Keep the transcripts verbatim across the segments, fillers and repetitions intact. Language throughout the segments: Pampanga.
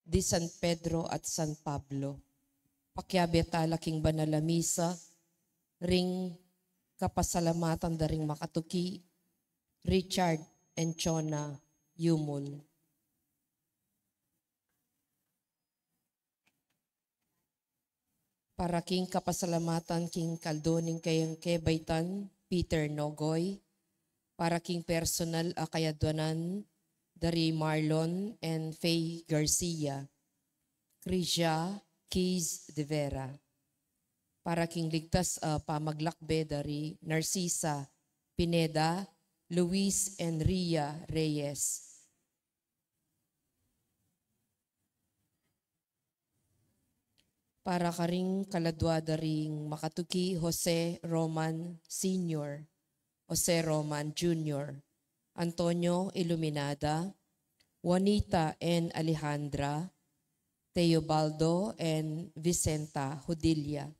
di San Pedro at San Pablo. Pakiabe tala king banal a misa, ring kapasalamatan da ring makatuki, Richard and Chona Yumul. Para king kapasalamatan king kaldo ning kayang kebaitan, Peter Nogoy. Para king personal a kayadwanan, dari Marlon and Faye Garcia, Krisia Keys de Vera. Para king ligtas a pamaglakbe, dari Narcisa Pineda, Luis and Ria Reyes. Para karing kaladua da ring makatuki, Jose Roman Senior, Jose Roman Junior, Antonio Iluminada, Juanita and Alejandra, Teobaldo and Vicenta Judilla.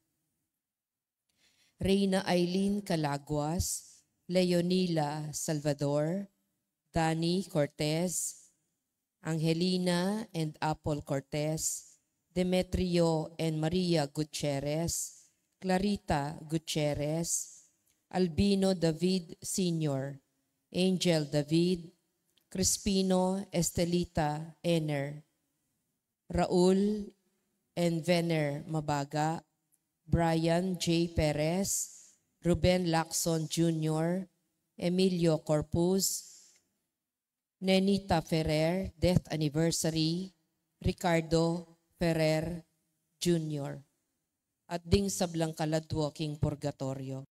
Reina Aileen Calaguas, Leonila Salvador, Dani Cortez, Angelina and Apple Cortez, Demetrio and Maria Gutierrez, Clarita Gutierrez, Albino David Senior, Angel David, Crispino Estelita Ener, Raul and Vener Mabaga, Brian J Perez, Ruben Lacson Junior, Emilio Corpus, Nenita Ferrer, death anniversary, Ricardo Ferrer Junior, at ding sablang kaladua king purgatoryo.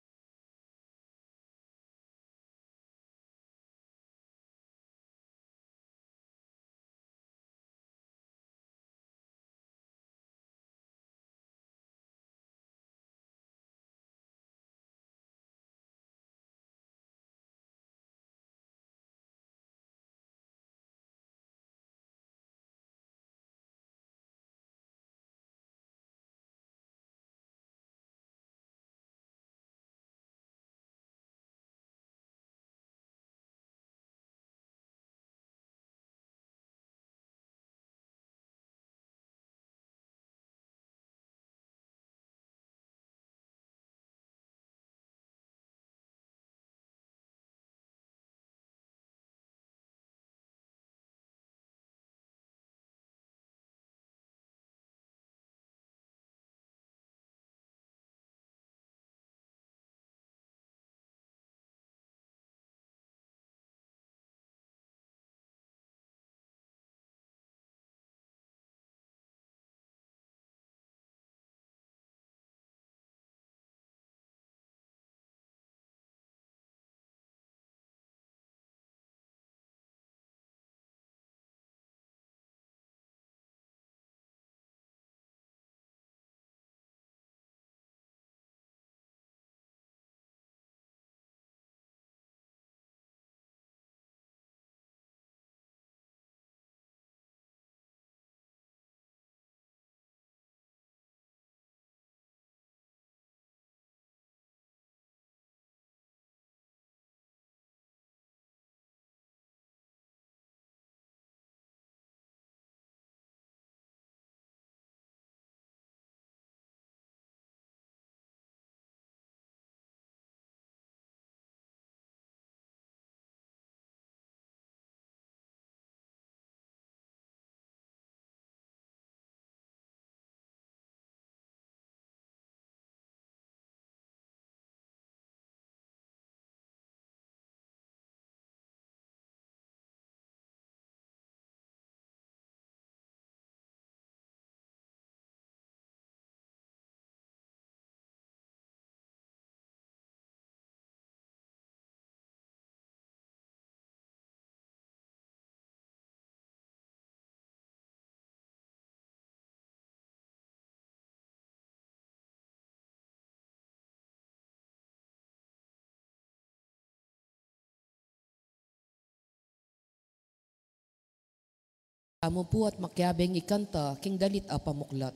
Tamu pu at makiabeng ikanta king dalit a pamuklat.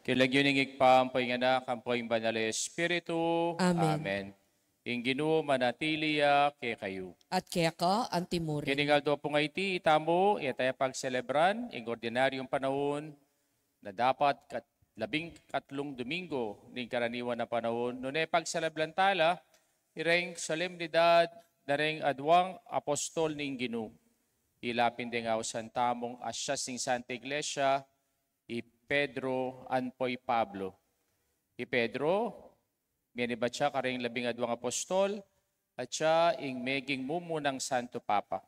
King lagyu ning Ibpa, ampo ing Anak, ampo ing Banal a Espiritu. Amen. Amen. Ing Ginu manatili ya kekayu. At keka antimurin. King aldo pung iti, itamu, iya taya pagselebran ing ordinaryung panaun, na dapat kat-, labing katlung Domingo ning karaniwan a panaun, nune pagselebran tala ireng solemnidad da reng aduang apostol ning Ginu. Ila pin deng ausan tamung asyas ning Santa Iglesia, i Pedro ampo i Pablo. I Pedro, miyanibat ya kareng labing aduang apostol, at siya ing meging mumunang Santo Papa.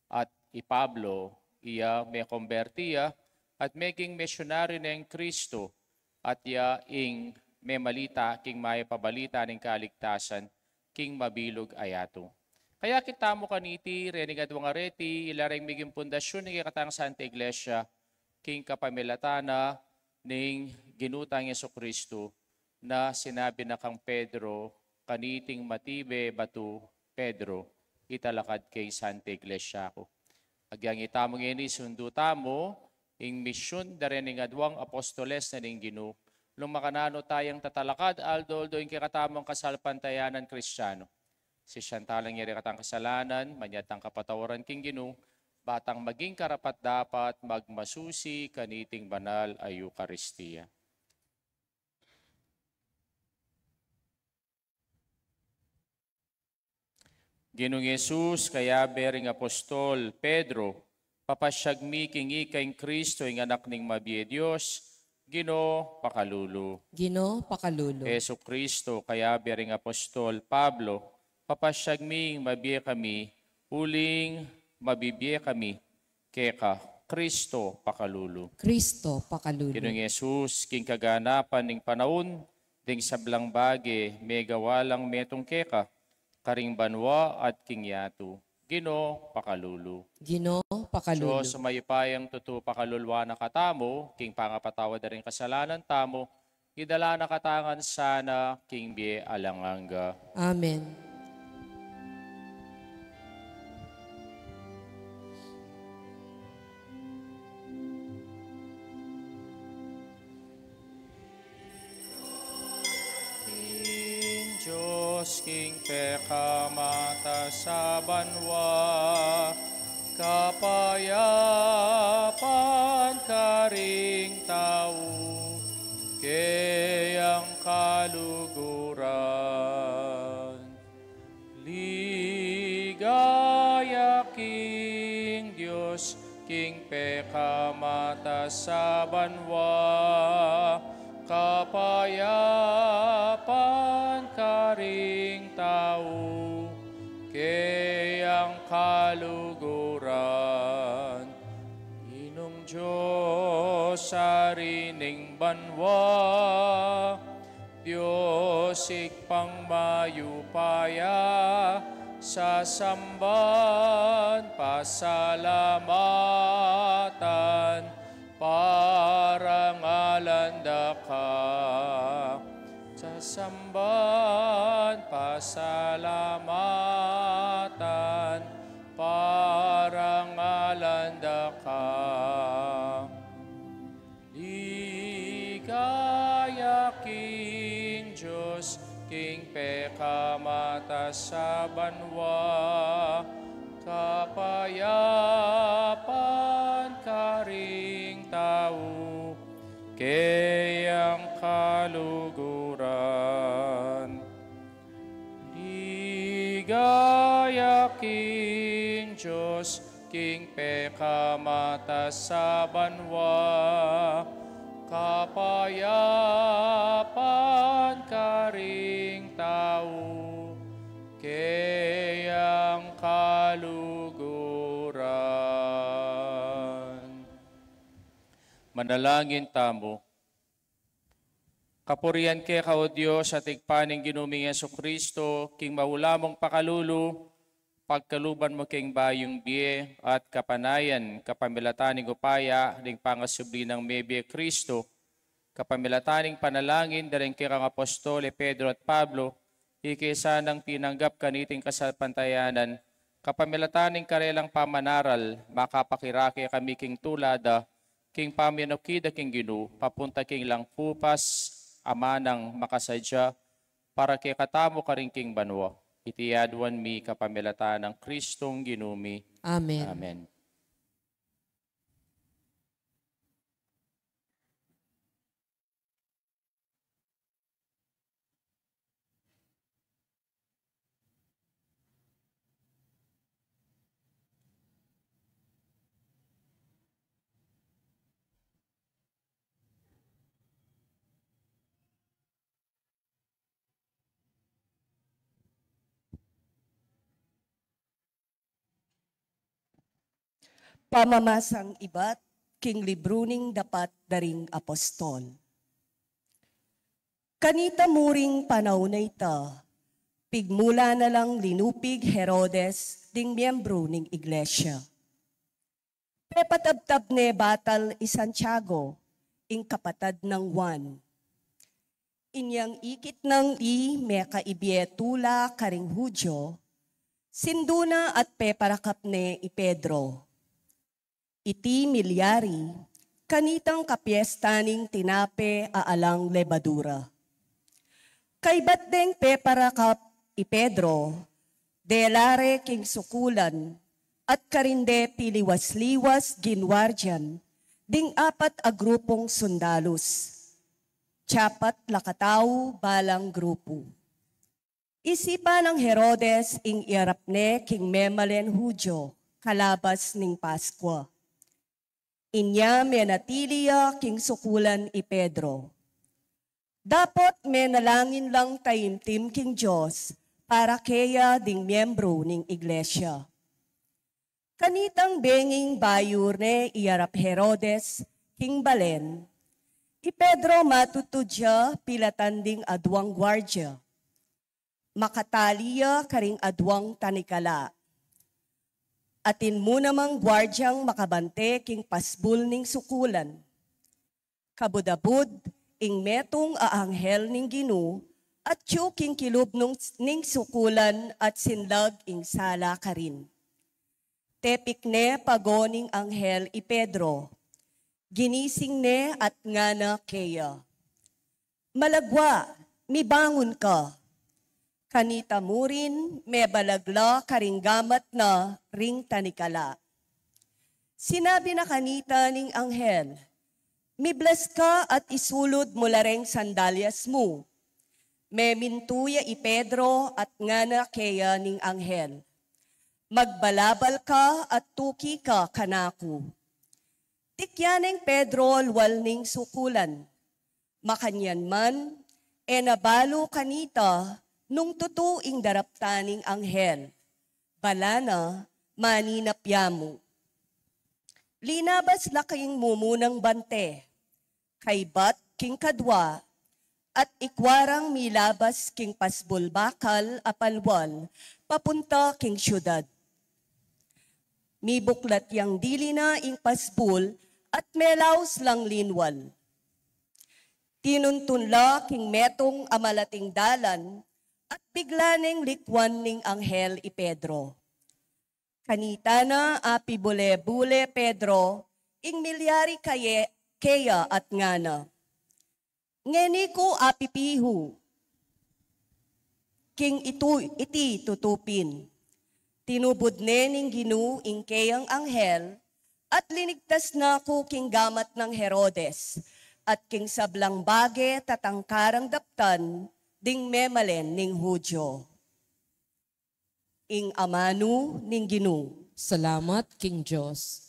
At i Pablo, iya mekomberti ya, at meging misyonaryu neng Kristo, at iya ing memalita king mayap a balita ning kaligtasan king mabilug a yatu. Kaya kitamu kaniti, rening aduang areti, ila reng meging pundasyun ning kekatang Santa Iglesia, king kapamilatan na ning Ginu tang Jesucristo, na sinabi na kang Pedro, kaniting matibe batu, Pedro, italakad ke ing Santa Iglesia ku. Agyang itamu ngeni, sundu tamu ing misyun da rening aduang apostoles na ning Ginu, nung makananu tayang tatalakad aldo-aldo ing kekatamung kasalpantayanan Kristiano. Sisian tala ing yari katang kasalanan, manyad tang kapatawaran king Ginu, ba tang maging karapat-dapat magmasusi kaniting banal a Eukaristia. Ginung Jesus, kayabe ring apostol Pedro, papasyag mi king ika ing Kristo, ing Anak ning mabie Dios, Ginu, pakalulu. Ginu, pakalulu. Jesucristo, kayabe ring apostol Pablo, papasyag mi ing mabie kami, uling mabibie kami keka, Kristo, pakalulu. Kristo, pakalulu. Ginung Jesus, king kaganapan ning panaun, ding sablang bage megawa lang metung keka, karing banua at king yatu. Ginu, pakalulu. Ginu, pakalulu. Dios a mayupayang tutu, pakaluluan na katamu king pangapatawad da ring kasalanan tamu, idala na katamu ngan sana king bie alang angga. Amen. King Dios, king pekamataas a banua, kapayapan karing tau, keyang kaluguran. Ligaya king Dios, king pekamataas a banua, kapayapan karing tau, keyang kaluguran. Ginung Dios, Ari ning banua, Dios Ibpang mayupaya, sasamban, pasalamatan, parangalan da ka. Sasamban, pasalamatan, parangalan da ka. Ligaya king Dios, king pekamataas a banua, kapayapan karing tau, keyang kaluguran. Ligaya king Dios, king pekamataas a banua, kapayapan karing tau, keyang kaluguran. Manalangin tamu. Kapurian keka, O Dios, Atik ning Ginu ming Jesucristo, king maula mung pakalulu, pagkaluban mu keng bayung bie at kapanayan, kapamilatan ning upaya ning pangasubli nang mebie Cristo, kapamilatan ning panalangin da ring kekang apostol i Pedro at Pablo, ika sanang tinanggap kaniting kasalpantayanan, kapamilatan ning karelang pamanaral, makapakirake kami king tula da, king pamianukid da king Ginu, papunta king langpupas, a manang makasadya, para kekatamu karin king banua. Iti aduan mi kapamilatan nang Kristong Ginu mi. Amen. Amen. Pamamasang ibat king libru ning dapat da ring apostol. Kanita mu ring panaun a ita, pigmula na lang linupig Herodes ding miyembru ning iglesia. Pepatabtab ne batal i Santiago, ing kapatad nang Juan. Inyang ikit nang i mekaibie tula karing Judio, sindu na at peparakap ne i Pedro. Iti milyari, kanitang kapiesta ning tinape a alang lebadura. Kaybat deng peparakap i Pedro, dela re king sukulan, at karin de piliwas-liwas ginwardian ding apat a grupung sundalus. Tiapat la katau balang grupu. Isipan nang Herodes ing iarap ne king memalen Judio, kalabas ning Paskua. Inya menatili ya king sukulan i Pedro. Dapot menalangin lang taimtim king Dios para keya ding miyembru ning iglesia. Kanitang benging bayu ne iarap Herodes king balen, i Pedro matutud ya pilatan ding aduang guardia. Makatali ya karing aduang tanikala. Atin mu namang guardiang makabante king pasbul ning sukulan. Kabud-abud, ing metung a anghel ning Ginu atyu king kilub nung, ning sukulan at sinlag ing sala karin. Tepik ne pago ning anghel i Pedro. Ginising ne at ngana keya, "Malagwa, mibangun ka." Kanita mu rin, mebalag la karing gamat na ring tanikala. Sinabi na kanita ning anghel, "Miblas ka at isulud mu la reng sandalyas mu." Memintu ya i Pedro at ngana keya ning anghel, "Magbalabal ka at tuki ka kanaku." Tikyan neng Pedro lual ning sukulan. Makanyan man, e na balu kanita nung tutu ing daraptan ning anghel. Bala na, maninap ya mu. Linabas la king mumunang bante, kaybat king kadwa, at ikwa rang milabas king pasbul bakal a palual papunta king siudad. Mibuklat yang dili na ing pasbul at melaus lang linwal. Tinuntun la king metung a malating dalan at bigla neng likwan ning anghel i Pedro. Kanita na apibule-bule Pedro ing milyari kaye-, keya at ngana, "Ngeni ku apipihu king itu, iti tutu pin. Tinubud ne ning Ginu ing keyang anghel at linigtas na ku king gamat nang Herodes at king sablang bage tatangkarang daptan ding memalen ning Judio." Ing amanu ning Ginu. Salamat king Dios.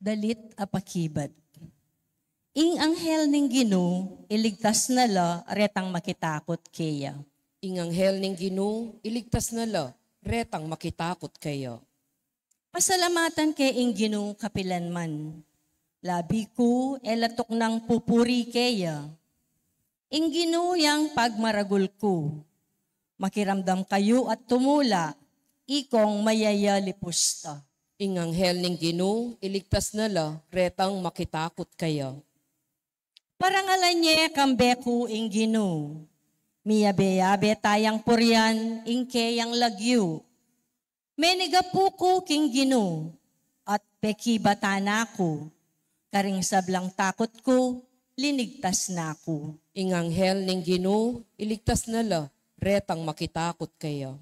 Dalit a pakibat. Ing anghel ning Ginu, iligtas na la retang makitakut keya. Ing anghel ning Ginu, iligtas na la retang makitakut keya. Pasalamatan ke ing Ginu kapilan man. Labi ku e la tuknang pupuri keya. Ing Ginu yang pagmaragul ku. Makiramdam kayu at tumula, ikong mayayalipus ta. Ing anghel ning Ginu, iligtas na la retang makitakut kaya. Parangalan ye kambe ku ing Ginu, miyabe-yabe tayang purian ing keyang lagyu. Menigapu ku king Ginu, at pekibatan na ku, karing sablang takut ku, linigtas na ku. Ing anghel ning Ginu, iligtas na la retang makitakut kaya.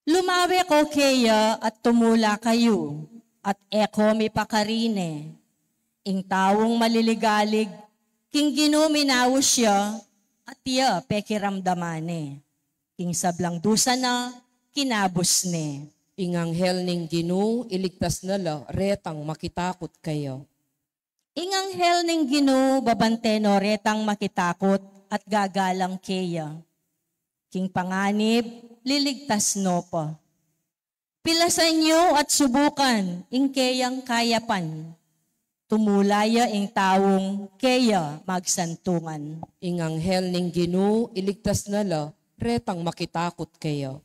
Lumawe ko keya at tumula kayu, at e ko mipakarine. Ing taung maliligalig, king Ginu minaus ya, at ya pekiramdaman ne. King sablang dusa na, kinabus ne. Ing anghel ning Ginu, iligtas na la retang makitakut kaya. Ing anghel ning Ginu, babante no retang makitakut at gagalang keya. King panganib, liligtas no pa. Pilasan yu at subukan ing keyang kayapan. Tumula ya ing taung keya magsantungan. Ing anghel ning Ginu, iligtas na la retang makitakut kaya.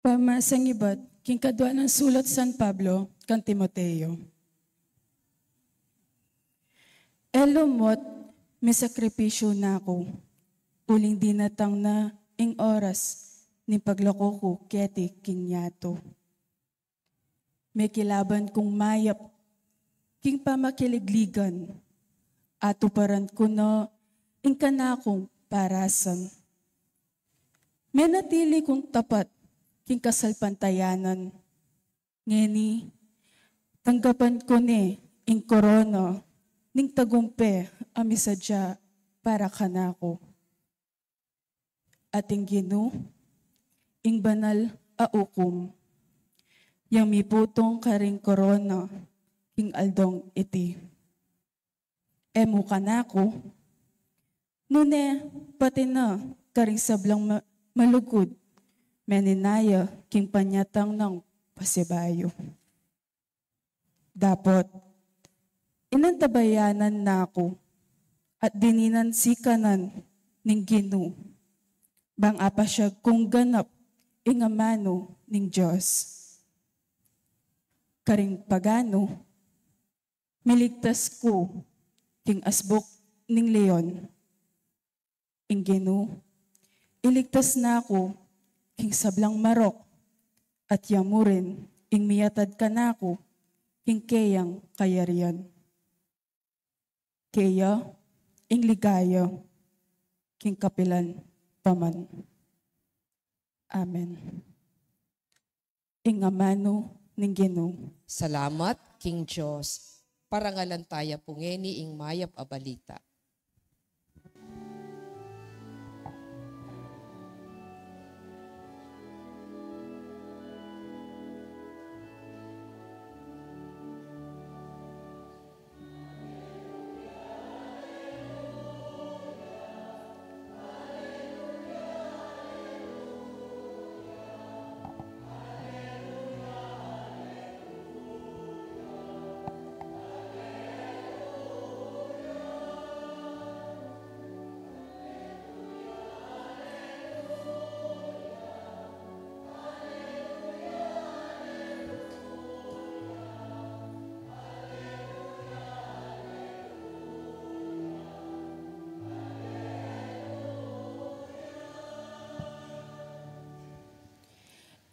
Pamasang ibat king kadua nang sulat San Pablo kang Timoteo. E lumot, misakripisyu na ku, uling dinatang na ing oras ning paglako ku keti king yatu. Mekilaban kung mayap king pamakiligligan, atuparan ku no ing kanakung parasan. Menatili kung tapat king kasalpantayanan. Ngeni, tanggapan ku ne ing korona ning tagumpe a misadya para kanaku. At ing Ginu, ing banal a ukum, yang miputung karing korona king aldong iti. E mu kanaku, nune pati na karing sablang ma-, malugud, meninaya king panyatang nang pasibayu. Dapot, inantabayanan na ku, at dininan sikanan ning Ginu, bang apasyag kung ganap ing amanu ning Dios. Karing paganu, miligtas ku king asbuk ning leon. Ing Ginu, iligtas na ku king sablang marok, at ya mu rin ing miyatad kanaku king keyang kayarian. Keya ing ligaya king kapilan pa man. Amen. Ing amanu ning Ginu. Salamat king Dios. Parangalan taya pu ngeni ing mayap a balita.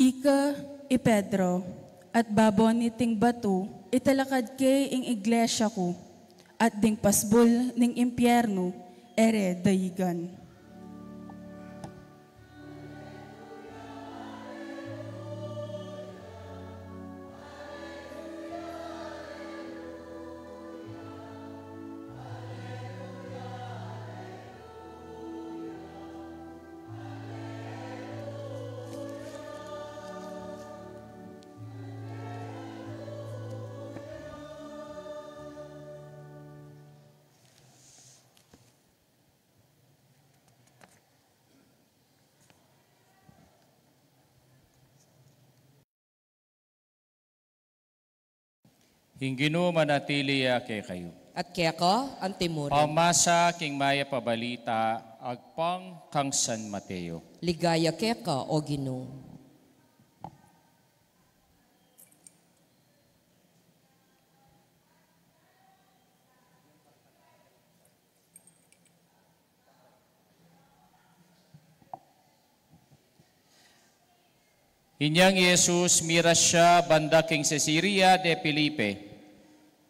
Ika i Pedro, at babo niting batu italakad ke ing iglesia ku, at ding pasbul ning impiernu e re daigan. Ing Ginu manatili ya kekayu. At keka antimurin. Pamasa king Mayap a Balita agpang kang San Mateo. Ligaya keka, O Ginu. Inyang i Jesus, miras ya banda king Cesarea de Felipe.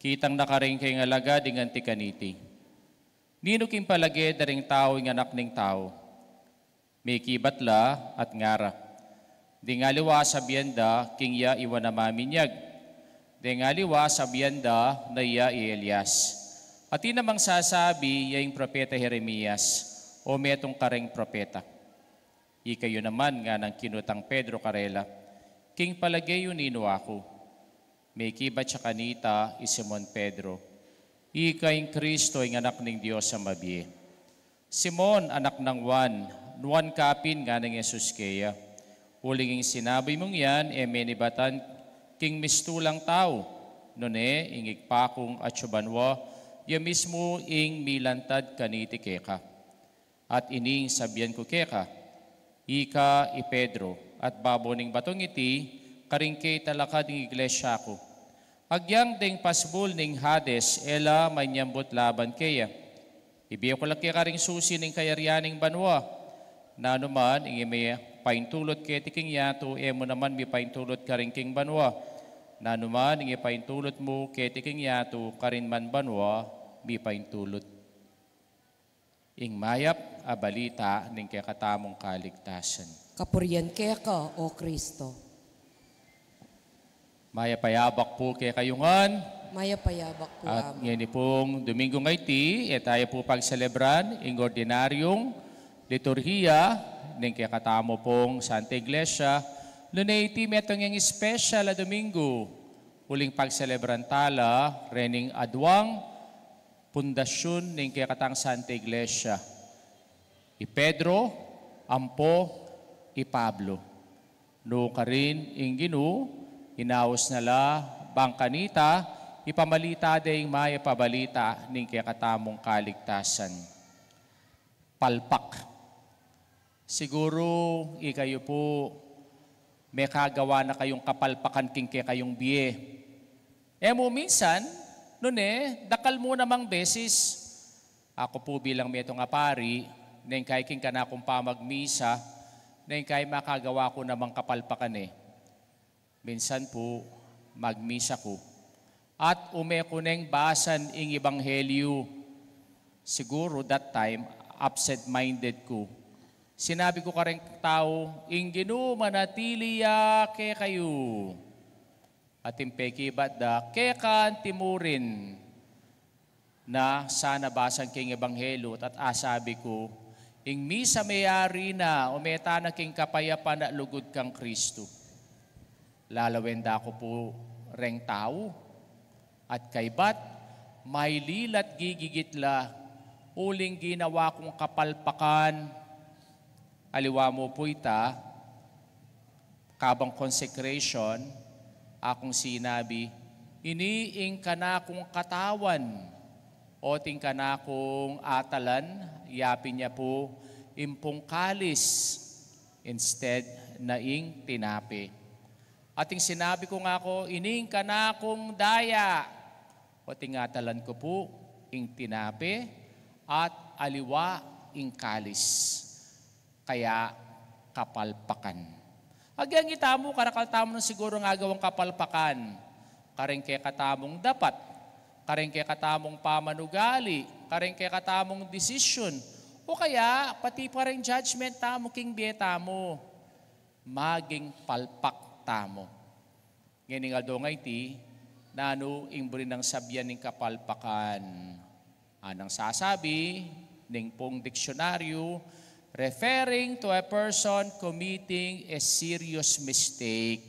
Kitang na karing kayang alagad ing anti kaniti, "Ninu king palage da ring tau ing Anak ning Tau?" Mekibat la at ngara, "Deng aliwa sabian da king iya i Juan a Maminyag. Deng aliwa sabian da na iya i Elias. Atin namang sasabi ya ing propeta Jeremias, o metung kareng propeta." "Ikayu naman," nganang kinutang Pedro karela, "king palage yu ninu aku?" Mekibat ya kanita i Simon Pedro, "Ika ing Kristo, ing Anak ning Dios a mabie." "Simon, anak nang Juan, nuan ka pin?" nganang Jesus keya. "Uling ing sinabi mung yan e menibatan king mistulang tau, nune ing Ibpa kung atsu banua, ya mismu ing milantad kaniti keka. At ini ing sabian ku keka, ika i Pedro, at babo ning batong iti karin ke italakad ing iglesia ku. Agyang deng pasbul ning Hades e la manyambut laban keya. Ibie ku la keka ring susi ning kayarian ning banua. Nanu man ing ipaintulut keti king yatu, e mu naman mipaintulut karin king banua. Nanu man ing ipaintulut mu keti king yatu, karin man banua mipaintulut." Ing Mayap a Balita ning kekatamung kaligtasan. Kapurian keka, O Kristo. Mayap a yabak pu kekayu ngan. Mayap a yabak pu, At Ama. Ngeni pung Domingo nga iti, e taya pu pagselebran ing ordinaryung liturhiya ning kekatamu pung Santa Iglesia, nune iti metung yang espesyal a Domingo, uling pagselebran tala rening aduang pundasyun ning kekatang Santa Iglesia, i Pedro ampo i Pablo. Nukarin ing Ginu inaus na la bang kanita ipamalita de ing Mayap a Balita ning kekatamung kaligtasan. Palpak. Siguru ikayu pu mekagawa na kayung kapalpakan king kekayung bie. E mu minsan, nune, dakal mu namang beses. Aku pu bilang metung a pari, neng kai king kanakung pamagmisa, neng kai makagawa ku namang kapalpakan e. Minsan pu, magmisa ku at ume ku neng basan ing ebanghelyu. Siguru that time, absent-minded ku. Sinabi ku kareng tau, "Ing Ginu manatili ya kekayu." At ing pekibat da, "Keka antimurin." Na sana basan ke ing ebanghelyu, at asabi ku, "Ing misa meyari na, o meta na king kapayapan at lugud kang Kristu." Lalawen da ku pu reng tau at kaybat, mailila at gigigit la, uling ginawa kung kapalpakan. Aliwa mu pu ita, kabang consecration, akung sinabi, "Ini ing kanakung katawan, o ting kanakung atalan," yapin ya pu ing pung kalis instead na ing tinape. At ing sinabi ku nga ku, "Ini ing kanakung daya," o ting atalan ku pu ing tinape at aliwa ing kalis. Kaya kapalpakan. Agyang itamu, karakal tamu nang siguru agawang kapalpakan. Karing kekatamung dapat, karing kekatamung pamanugali, karing kekatamung desisyon, o kaya pati pa ring judgment tamu king bie tamu, maging palpak tamu. Ngening aldo nga iti, nanu ing buri nang sabian ning kapalpakan? Anang sasabi ning pung diksyonaryu, "Referring to a person committing a serious mistake."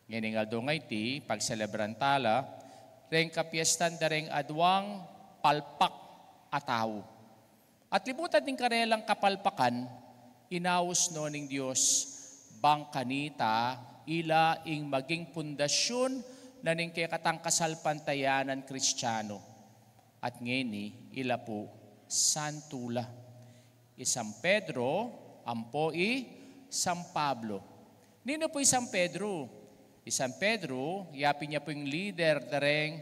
Ngening aldo nga iti, pagselebran tala reng kapiestan da reng aduang palpak a tau. At libutan ning karelang kapalpakan, inaus no ning Dios bang kanita ila ing maging pundasyun na ning kekatang kasalpantayanan Kristiano. At ngeni, ila pu, santu la. I San Pedro, ampo i San Pablo. Ninu pu i San Pedro? I San Pedro, yapin ya pu ing lider dareng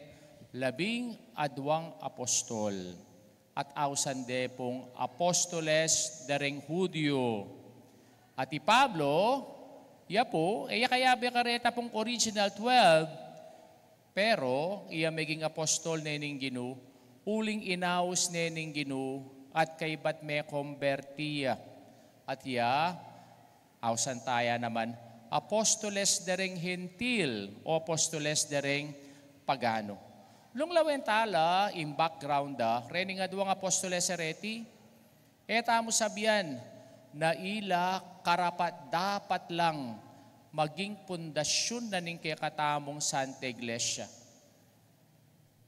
labing adwang apostol. At ausan de pung apostoles dareng Judio. At i Pablo, ya pu, e ya kayabe kareta pung original twelve, pero iya meging apostol ne ning Ginu, uling inaus ne ning Ginu, at kaybat mekomberti ya. At ya, ausan taya naman, apostoles dareng Hentil o apostoles dareng pagano. Nung lawen ta la ing background da, rening adwang apostoles a reti, e tamu sabian na ila karapat-dapat lang maging pundasyun na ning kekatamung Santa Iglesia.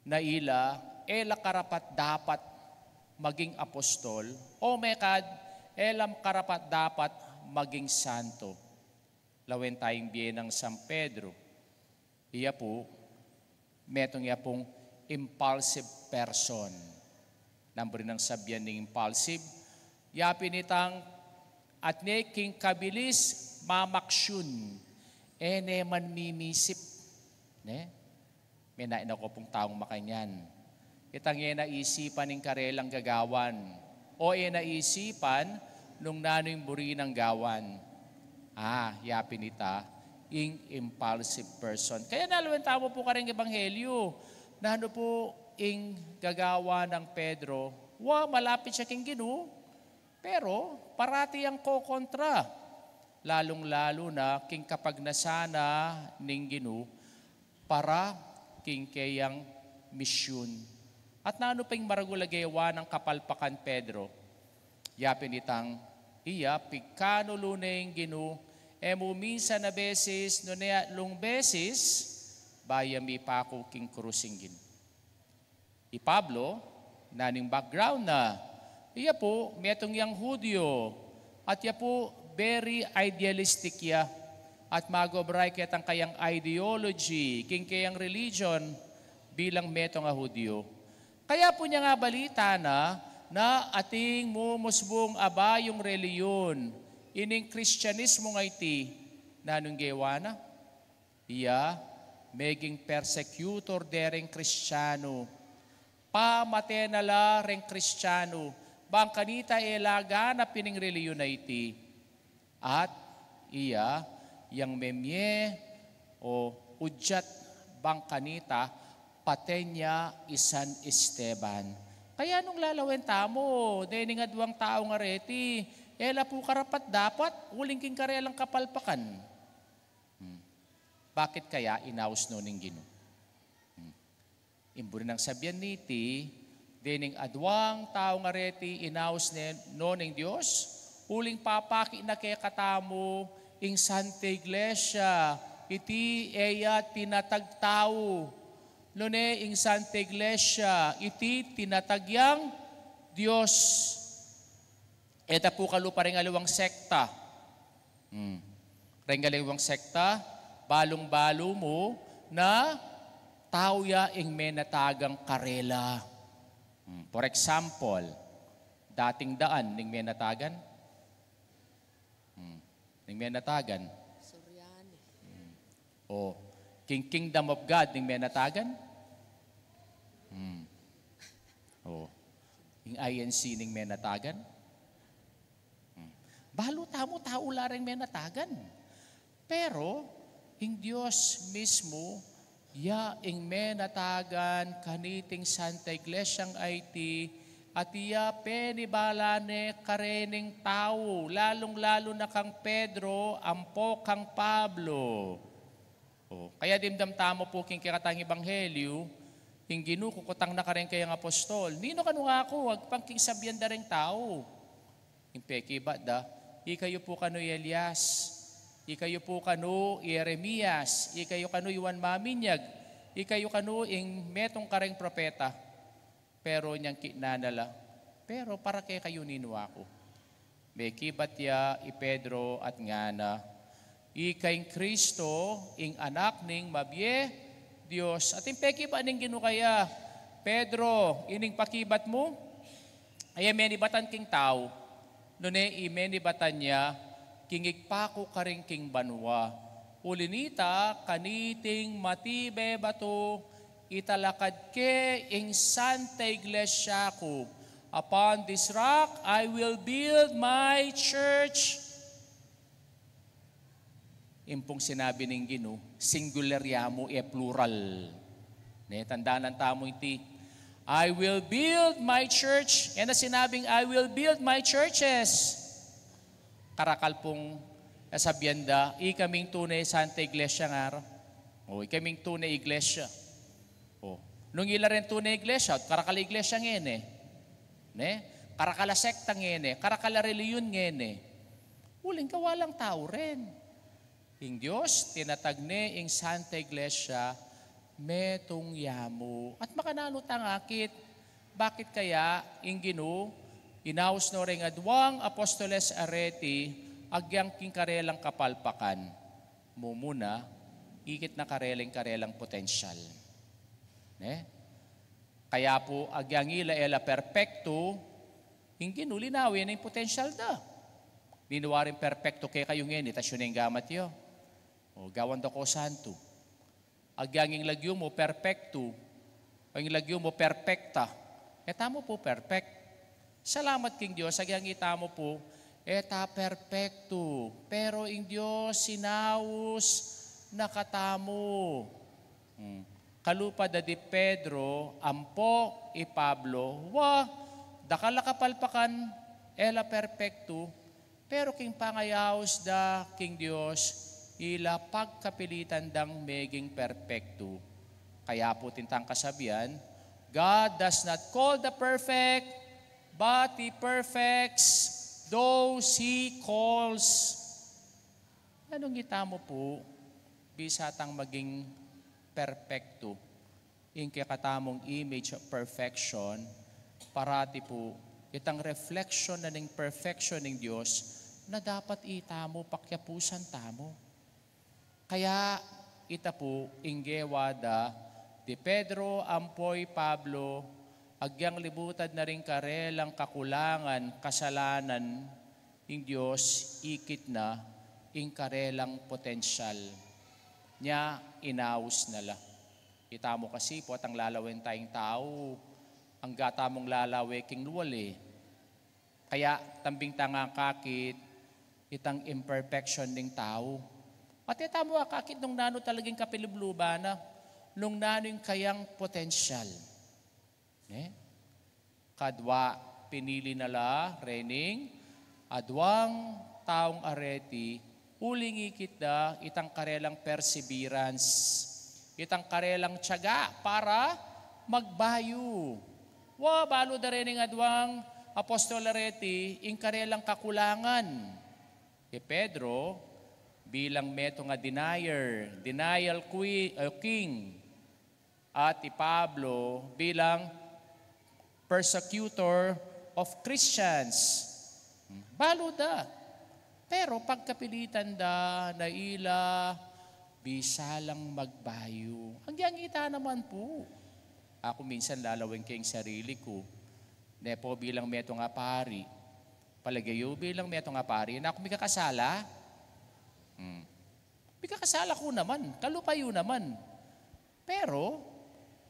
Na ila, e la karapat-dapat maging apostol, o mekad, e la karapat-dapat maging santo. Lawen ta ing bie nang San Pedro. Iya pu, metung ya pung impulsive person. Nanu pu ring sabian ning impulsive? Yapin itang atne king kabilis mamaksiyun, e ne man mimisip. Ne? Menain aku pung taung makanyan. Itang e na isipan ing karelang gagawan, o e na isipan nung nanu ing buri nang gawan. Ah, yapin ita, ing impulsive person. Kaya nanu, lawen tamu pu kareng ebanghelyo, nanu pu ing gagawan nang Pedro? Wa, malapit ya king Ginu, pero parati yang kokontra, lalung-lalu na king kapagnasan na ning Ginu para king keyang misyun. At nanu pa ing maragul a gewa nang kapalpakan Pedro? Yapin itang iya, pikanulu ne ing Ginu, e mu minsan a beses, nune atlung beses, bayu ya mipaku king krus ing Ginu. I Pablo, nanu ing background na? Iya pu, metung yang Judio, at iya pu, very idealistic ya, at mag-obra ya ketang kayang ideology king keyang religion bilang metung a Judio. Kaya pu niyang abalita na, na ating mumusbung a bayung relihiyon, ining Kristianismu a iti, nanu ing gewa na? Iya, meging persecutor de reng Kristiano. Pamate na la reng Kristiano, bang kanita e la ganap ining relihiyon a iti. At iya, yang memie o udyat bang kanita, paten ya i San Esteban. Kaya nung lalawen tamu, dening adwang taung areti, e la pu karapat-dapat, uling king karelang kapalpakan. Hmm. Bakit kaya inaus no ning Ginu? Hmm. Ing buri nang sabian niti, dening adwang taung areti inaus ne no ning Dios, uling papakit na kekatamu ing Santa Iglesia, iti e ya tinatag tau, nune ing Santa Iglesia, iti tinatag yang Dios. E ta pu kalupa reng aliwang sekta. Hmm. Reng aliwang sekta, balung-balu mu na tau ya ing menatagan karela. Hmm. For example, dating daan ning menatagan. Hmm. Ning menatagan. Suryani. Hmm. O, king Kingdom of God ning menatagan. Hmm. O, ing I N C ning menatagan. Hmm. Balu tamu tau la reng menatagan. Pero ing Dios mismu, ya ing menatagan kaniting Santa Iglesiang iti, at iya penibala ne karening tau, lalung-lalu na kang Pedro ampo kang Pablo. O, kaya dimdam tamu pu king kekatang ebanghelyu, ing Ginu kukutang na kareng kayang apostol, "Ninu kanu ngaku?" Agpang king sabian da reng tau. Ing pekibat da, "Ikayu pu kanu i Elias, ikayu pu kanu i Jeremias, ikayu kanu i Juan Maminyag, ikayu kanu ing metung kareng propeta." Pero inyang kitnan na la, "Pero para kekayu ninu aku?" Mekibat ya i Pedro at ngana, "Ika ing Kristo, ing Anak ning mabie Dios. At ing pekibat ning Ginu kaya, Pedro, ining pakibat mu, e ya menibatan king tau, nune i menibatan ya king Ibpa ku karin king banua. Uli nita, kaniting matibe batu, italakad ke ing Santa Iglesia ku. Upon this rock, I will build my church. Impong sinabi ning Ginu, singular ya mu, e plural. Ne, tandanan tamu iti, "I will build my church." E na sinabing, "I will build my churches." Karakal pung, e, sabian da, "Ikaming tune Santa Iglesia," ngara. O, "Ikaming tune Iglesia." O, nung ila ren tune Iglesia, karakal a iglesia ngeni. Ne? Karakal a sekta ngeni, karakal a relihiyon ngeni. Uling gawa lang tau ren. Ing Dios, tinatag ne ing Santa Iglesia, metung ya mu. At makananu tang akit, bakit kaya ing Ginu, inaus no reng adwang apostoles areti, agyang king karelang kapalpakan? Mumuna, ikit na karelang, karelang potensyal. Ne? Kaya pu, agyang ila e la perpektu, ing Ginu linawen ne ing potensyal da. Ninu waring perpektu kekayu ngeni, tas yu ne ing gamat yu. O, gawan da ko santu. Agyang ing lagyu mu perpektu, o ing lagyu mu perpekta. E tamu pu perpek. Salamat king Dios, agyang itamu pu, e ta perpektu. Pero ing Dios inaus na katamu. Hmm. Kalupa da di Pedro ampo i Pablo, wa, dakal a kapalpakan, e la perpektu, pero king pangayaus da king Dios, ila pagkapilitan dang meging perpektu. Kaya pu tintang kasabian, "God does not call the perfect, but He perfects those He calls." Nanu itamu pu, bisa tang maging perpektu? Ing kekatamung image of perfection, parati pu, itang reflection na ning perfection ning Dios, na dapat itamu pakyapusan tamu. Kaya ita pu, ing gewa da di Pedro ampo i Pablo, agyang libutad na ring karelang kakulangan, kasalanan, ing Dios ikit na ing karelang potensyal. Nya, inaus na la. Itamu kasi pu, atang lalawen tayang tau, angga tamung lalawe king lual e. Kaya tambing tang akakit itang imperfection ning tau. At e tamu akakit nung nanu talagang kapilubluban na, nung nanu ing kayang potensyal. Ne? Kadwa, pinili na la rening adwang taung areti, uling ikit da itang karelang perseverance, itang karelang tiyaga para magbayu. Wa, balu da rening adwang apostol areti ing karelang kakulangan. I Pedro, bilang metung a denier, denial qui-, uh, king, at i Pablo bilang persecutor of Christians. Balu da. Pero pagkapilitan da na ila bisa lang magbayu. Agyang ita naman pu. Aku minsan lalawen ke ing sarili ku. Ne pu, bilang metung a pari. Palage yu, bilang metung a pari, na aku mikakasala? Hmm. Mikakasala ku naman, kalupa yu naman. Pero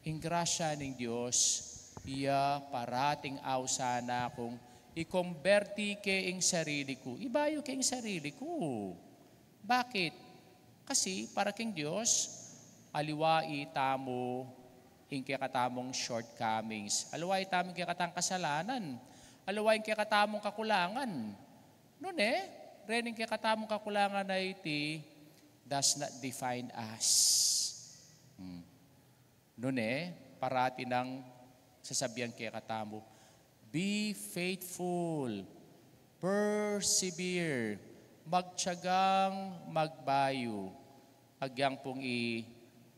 ing grasya ning Dios, iya parating ausan na kung ikomberti ke ing sarili ku, ibayu ke ing sarili ku. Bakit? Kasi para king Dios, aliwa itamu ing kekatamung shortcomings. Aliwa itamu ing kekatang kasalanan. Aliwa ing kekatamung kakulangan. Nune, rening kekatamung kakulangan a iti does not define us. Hmm. Nune, parati nang sasabian kekatamu, "Be faithful, persevere, magtiyagang magbayu." Agyang pung i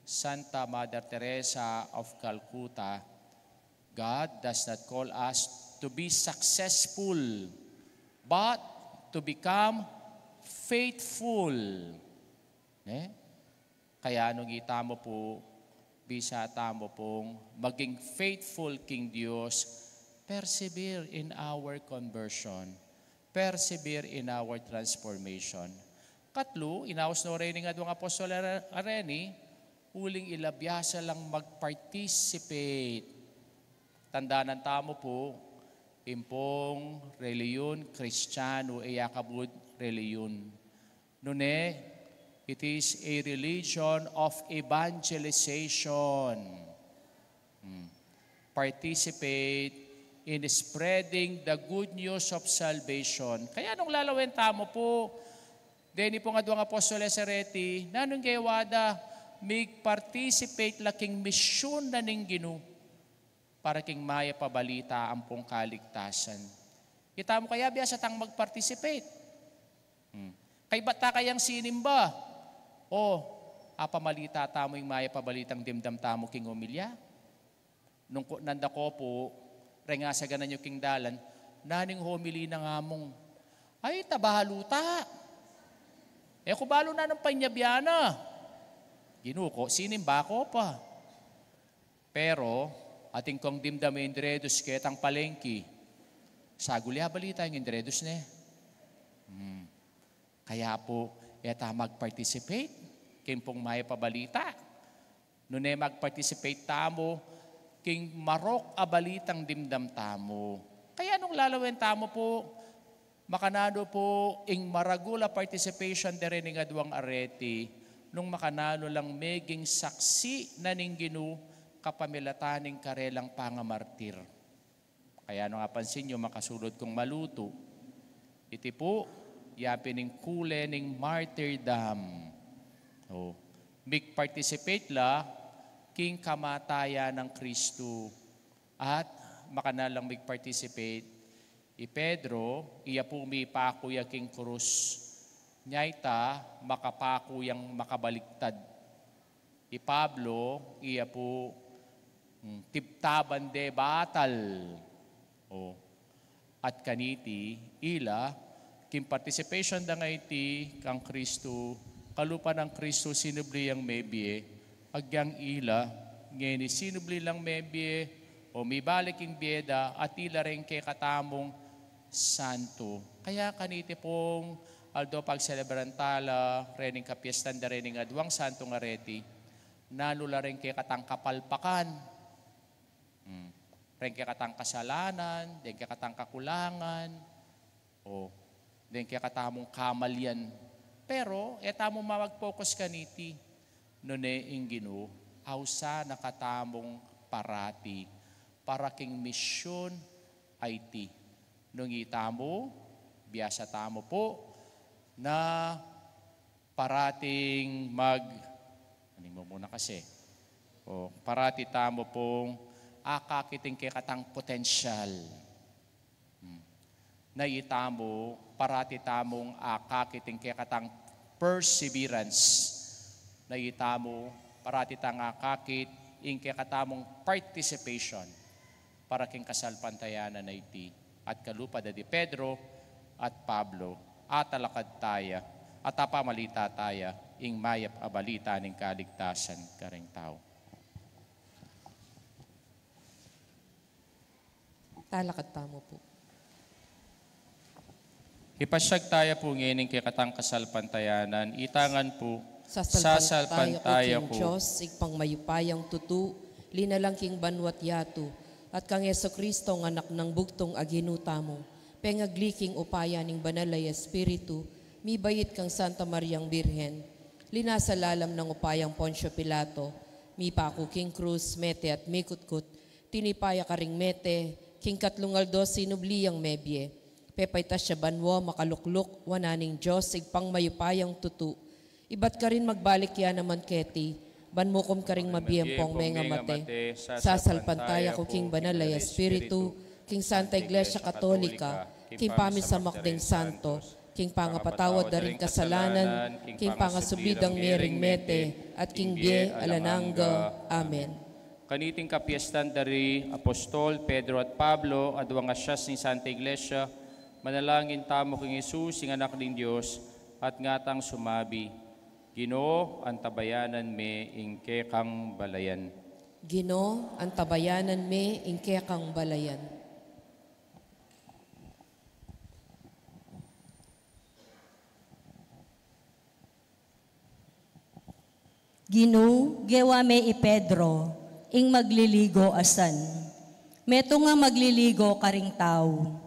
Santa Mother Teresa of Calcutta, "God does not call us to be successful, but to become faithful." Ne? Kaya nung itamu pu, Bisa tamu pung maging faithful king Dios, persevere in our conversion, persevere in our transformation. Katlu, inaus no reni ning adwang apostol are-, areni, uling ila biasa lang mag-participate. Tandanan tamu pu, ing pung reliyun Kristiyanu, e ya kabud reliyun. Nune, it is a religion of evangelization. Hmm. Participate in spreading the good news of salvation. Kaya nung lalawen tamu pu, deni pung adwang apostoles areti, nanung gewa da, mig-participate la king misyun na ning Ginu para king mayap a balita ampong kaligtasan. Itamu kaya biasa tang mag-participate. Hmm. Kaybat ta kayang sinimba? O, apamalita tamu ing mayap a balitang dimdam tamu king homilya? Nung ku-, nanda ko pu, reng asaganan yu king dalan, naning homily na nga mung, "Ay, tabalu ta. E ku balu nanung panyabyan na. Ginu ku, sinimba ku pa." Pero, atin kung dimdam ing Dredus ketang palengki, saguli a balita ing Dredus ne. Hmm. Kaya pu, e ta mag-participate king pung mayap a balita. Nune mag-participate tamu king marok a balitang dimdam tamu. Kaya nung lalawen tamu pu, makananu pu ing maragul a participation da reni ning adwang areti, nung makananu lang meging saksi na ning Ginu kapamilatan ning karelang pangamartir. Kaya nung apansin yu, makasulud kung malutu. Iti pu, ya pin ing kule ning martyrdom. O, mig-participate la king kamatayan nang Kristu. At makananu lang mig-participate, i Pedro, iya pu mipaku ya king krus. Nya ita, makapaku yang makabaliktad. I Pablo, iya pu, mm, tibtaban de batal. O, at kaniti, ila, king participation da nga iti kang Kristu, kalupa nang Kristu sinubli yang mebie, agyang ila, ngeni sinubli lang mebie, o mibalik ing bie da, at ila reng kekatamung santo. Kaya kaniti pung aldo pagselebran ta la, rening kapiestan da rening adwang santung areti, nanu la reng kekatang kapalpakan. Hmm. Reng kekatang kasalanan, reng kekatang kakulangan, o reng kekatamung kamalian. Pero, e tamu mamag-focus kaniti. Nune ing Ginu, ausan na katamung parati, para king misyun a iti. Nung itamu, biasa tamu pu, na parating mag-, aning mu muna kasi. O, parati tamu pung akakit ing kekatang potensyal. Hmm. Na itamu, parati tamung akakit ing kekatang perseverance. Na itamu, parati tang akakit ing kekatamung participation para king kasalpantayanan a iti, at kalupa da di Pedro at Pablo, atalakad taya, at apamalita taya ing mayap a balita ning kaligtasan kareng tau. Talakad tamu pu. Ipasyag taya pu ngening kekatang kasalpantayanan, ita ngan pu, sasalpantaya ku king Dios, Ibpang mayupayang tutu, linalang king banua't yatu, at kang Jesucristo, a Anak nang bugtung a Ginu tamu, pengagli king upaya ning Banal a Espiritu, mibait kang Santa Mariang Birhen, linasa lalam nang upayang Poncio Pilato, mipaku king krus, mete at mikutkut, tinipa ya karing mete, king katlung aldo sinubli yang mebie. Pepaitas ya banua, makalukluk wanan ning Dios, Ibpang mayupayang tutu. Ibat karin magbalik ya naman keti, ban mukum karing mabie ampong mengamate. Sasalpantaya ku king Banal a Espiritu, king Santa Iglesia Katolika, king pamisamak ding santo, king pangapatawad da ring kasalanan, king pangasubli dang mie ring mete, at king bie alang angga. Amen. Kaniting kapiestan da ri apostol Pedro at Pablo, adwang asias ning Santa Iglesia, manalangin tamu king Jesus, ing Anak ning Dios, at ngatang sumabi, Ginu, antabayanan me ing kekang balayan. Ginu, antabayanan me ing kekang balayan. Ginu, gewa me i Pedro, ing magliligo a san. Metung a magliligo karing tau.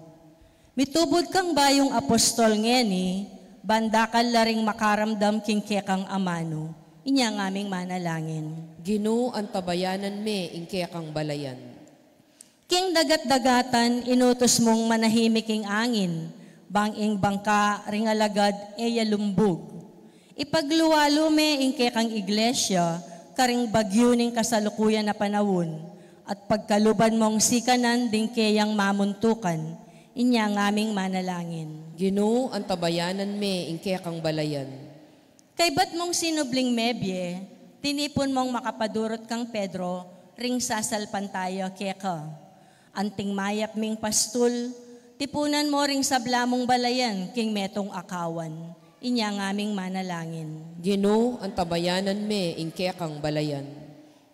Mitubud kang bayung apostol ngeni, ban dakal la ring makaramdam king kekang amanu. Inya ngaming manalangin. Ginu, antabayanan me ing kekang balayan. King dagat-dagatan, inutus mung manahimik ing angin, bang ing bangka ring alagad e ya lumbug. Ipagluwalu me ing kekang iglesia, karing bagyu ning kasalukuyan a panaun, at pagkaluban mong sikanan ding keyang mamuntukan, inya ngaming manalangin. Ginu, antabayanan me ing kekang balayan. Kaybat mong sinubling mebie, tinipun mong makapadurut kang Pedro, ring sasalpantaya keka. Anting mayap ming pastul, tipunan mo ring sabla mung balayan, king metung a kawan. Inya ngaming manalangin. Ginu, antabayanan me ing kekang balayan.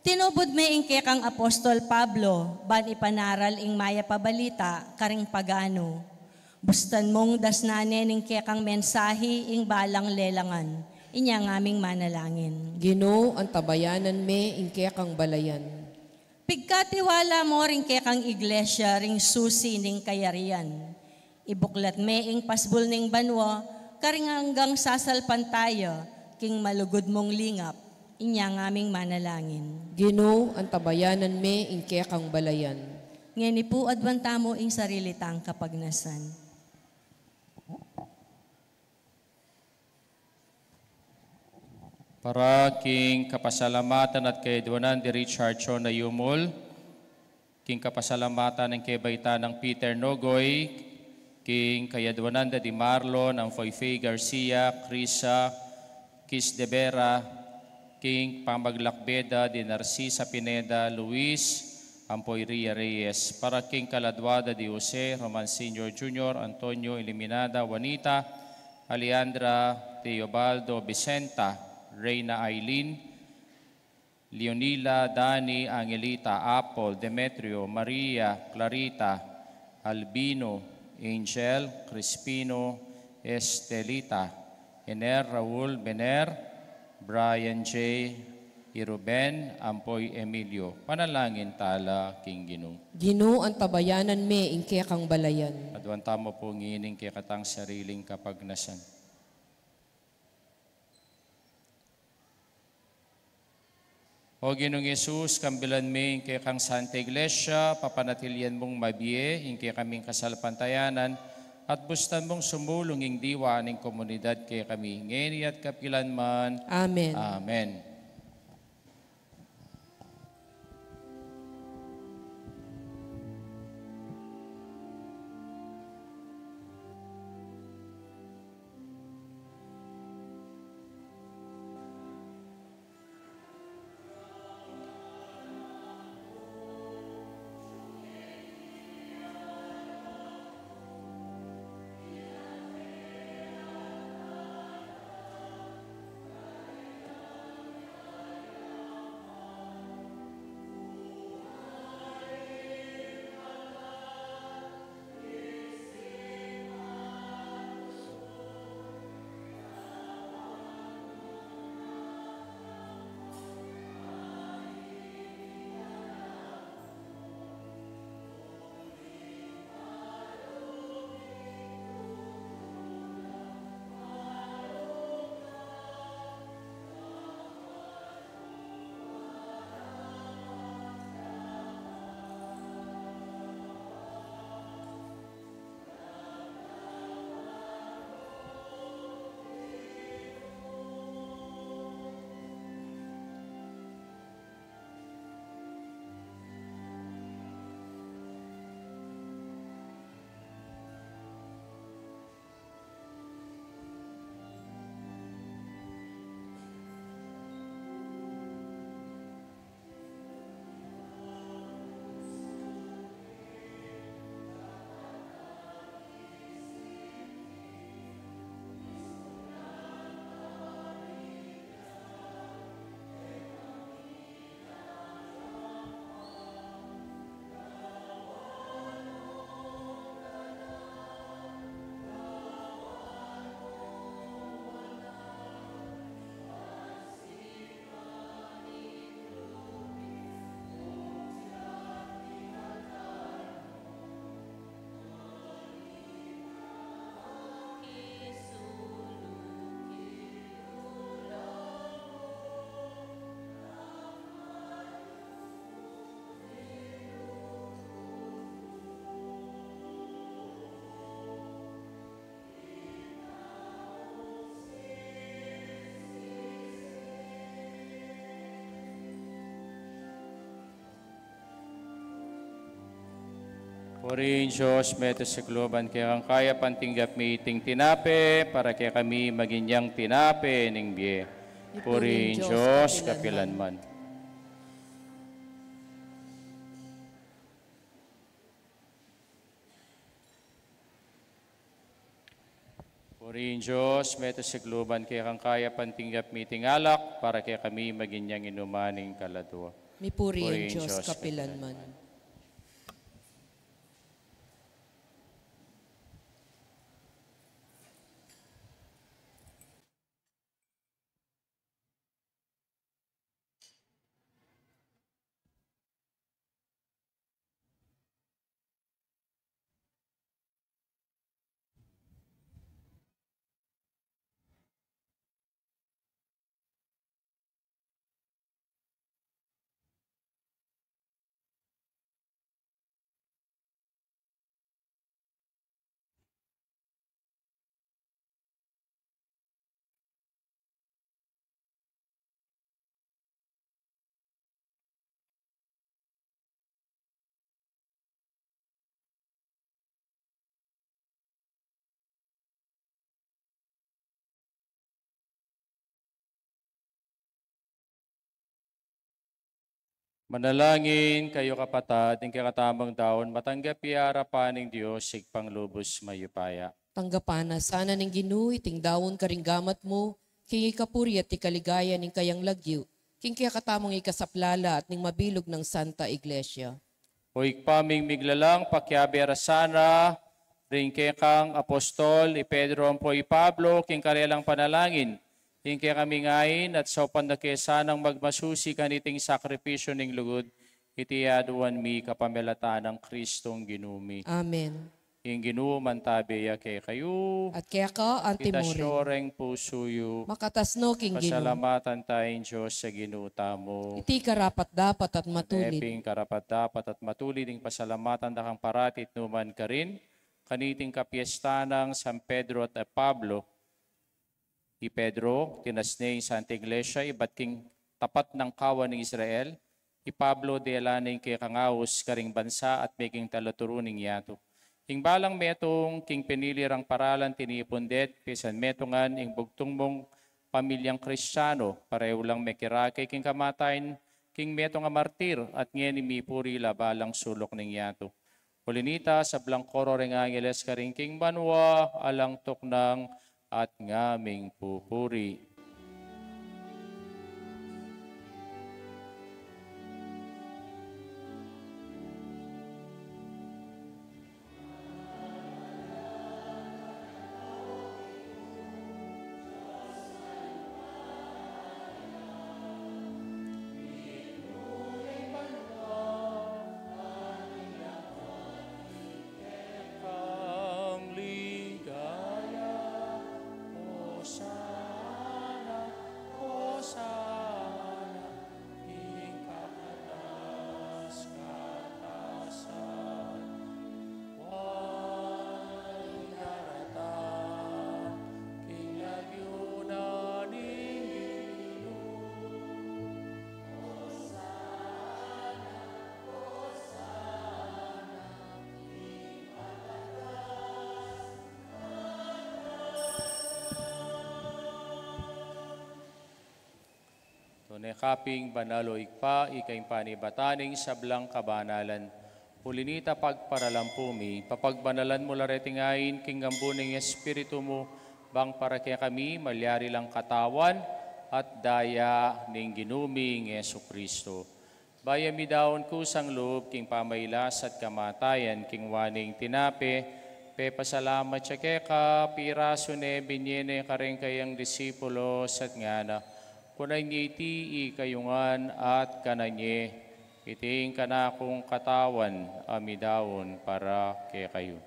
Tinubud me ing kekang apostol Pablo, ban ipanaral ing mayap a balita, karing pagano. Bustan mung dasnan ne ning kekang mensahi, ing balang lelangan. Inya ngaming manalangin. Ginu, antabayanan me ing kekang balayan. Pigkatiwala mo ring kekang iglesia, ring susi ning kayarian. Ibuklat me ing pasbul ning banua, karing anggang sasalpantaya, king malugud mung lingap, inya ngaming manalangin. Ginu, antabayanan me ing kekang balayan. Ngeni pu aduan tamu ing sarili tang kapagnasan. Para king kapasalamatan at kayaduanan di Richard Chona Yumul, king kapasalamatan ning kebaitan nang Peter Nogoy, king kayaduanan da di Marlon, Amfoy Faye Garcia, Crisa, Kis de Vera, king pamaglakbe da di Narcisa Pineda, Luis, ampo i Ria Reyes, para king kaladua da di Jose, Roman Senior, Junior, Antonio, Eliminada, Juanita, Alejandra, Teobaldo, Vicenta, Reina Aileen, Leonila, Dani, Angelita, Apple, Demetrio, Maria, Clarita, Albino, Angel, Crispino, Estelita, Ener, Raul, Bener, Brian J, i Ruben, ampo i Emilio. Panalangin tala king Ginu. Ginu, antabayanan me ing kekang balayan. Aduan tamu pu ngeni ing kekatang sariling kapagnasan. O Ginung Jesus, kambilan me ing kekang Santa Iglesia, papanatilian mung mabie ing kekaming kasalpantayanan, at bustan mung sumulung ing diwa ning komunidad kekami, ngeni at kapilan man. Amen. Amen. Purihin Dios, meto sikluban kekang kayapan tinggap mi iting tinape, para kekami maging yang tinape ning bie. Purihin Dios, kapilan man. Purihin Dios, meto sikluban kekang kayapan tinggap mi iting alak, para kekami maging yang inuman ning kaladua. Mipuri ing Dios kapilan man. Manalangin kayu, kapatad, ing kekatamung daun matanggap ya arapan ning Dios, Ibpang lubus mayupaya. Tanggapan na sana ning Ginu iting daun karing gamat mu, king ikapuri at ikaligaya ning kayang lagyu, king kekatamung ikasaplala at ning mabilug nang Santa Iglesia. O Ibpa ming miglalang, pakiabe ra sana ring kekang apostol i Pedro ampo i Pablo king karelang panalangin, ing kekaming ain at saupan da ke sanang magmasusi kaniting sakripisyu ning lugud, iti aduan mi kapamilatan nang Kristong Ginu mi. Amen. Ing Ginu mantabe ya kekayu. At keka anti mu rin. Itas yu reng pusu yu. Makatas no king Ginu. Pasalamatan ta ing Dios a Ginu tamu. Iti karapat-dapat at matulid. Iti karapat-dapat at matulid ing pasalamatan da kang parati at nukarin, kaniting kapiestan nang San Pedro at Pablo. I Pedro, tinas ne ing Santa Iglesia ibat king tapat nang kawan ning Israel. I Pablo, dela ne ing kekang aus karing bansa at meging talaturu ning yatu. Ing balang metung king pinili rang paralan tinipun de, pisan metungan ing bugtung mung pamilyang Kristiano, parehu lang mekirake king kamatayan king metung a martir at ngeni mipuri la balang suluk ning yatu. Uli nita, sablang koro ring angeles karing king banua alang tuknang at ngaming pupuri. Kang ligaya, Hosana, Hosana, ing kakatas-katasan. Wa ing daratang king lagyu na ning Ginu. Tune ka pin banal, o Ibpa, ika ing panibatan ning sablang kabanalan. Uli nita, pagparalan pu mi, papagbanalan mu la reting ain king ambun ning Espiritu mu, bang para kekami malyari lang katawan at daya ning Ginu ming Jesucristo. Bayu mi daun kusang lub king pamailas at kamatayan, king waning tinape, pepasalamat ya keka, pirasu ne, binye ne karing kayang disipulos at ngana: Kunan ye iti ikayu ngan at kanan ye, iti ing kanakung katawan a midaun para kekayu.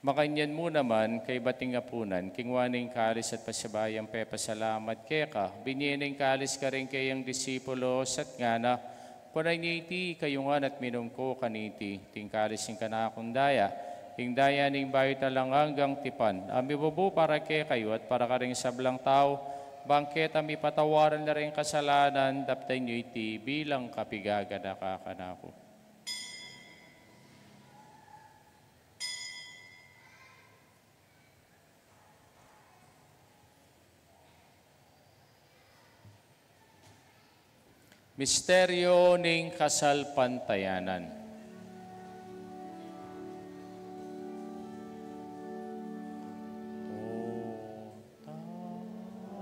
Makanyan mu naman, kaybat ning apunan, kinua ne ing kalis at pasibayu yang pepasalamat keka, binye ne ing kalis karing kayang disipulos at ngana: Kunan ye iti ikayu ngan at minum ko kaniti, iti ing kalis ning kanakung daya, ing daya ning bayu't alang anggang tipan, a mibubu para kekayu at para karing sablang tau, bang keta mipatawaran la ring kasalanan, daptan yu iti bilang kapigaganaka kanaku. Misteryo ning kasalpantayanan.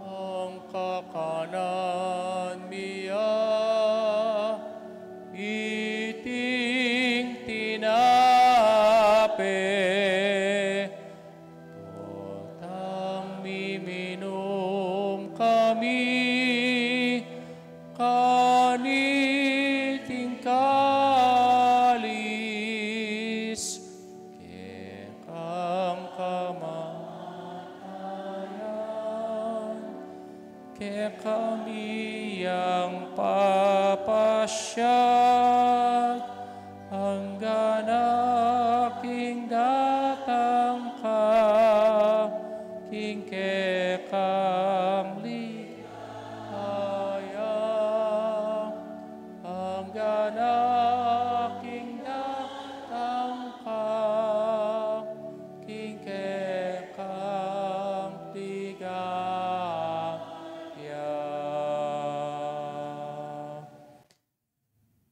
Ang kakanan mi ya, iting tinape, potang miminum kami kaniting kalis, kekang kamatayan, kekami yang papasyag, anggang king datang ka, king kekang ligaya, anggang king datang ka, king kekang ligaya.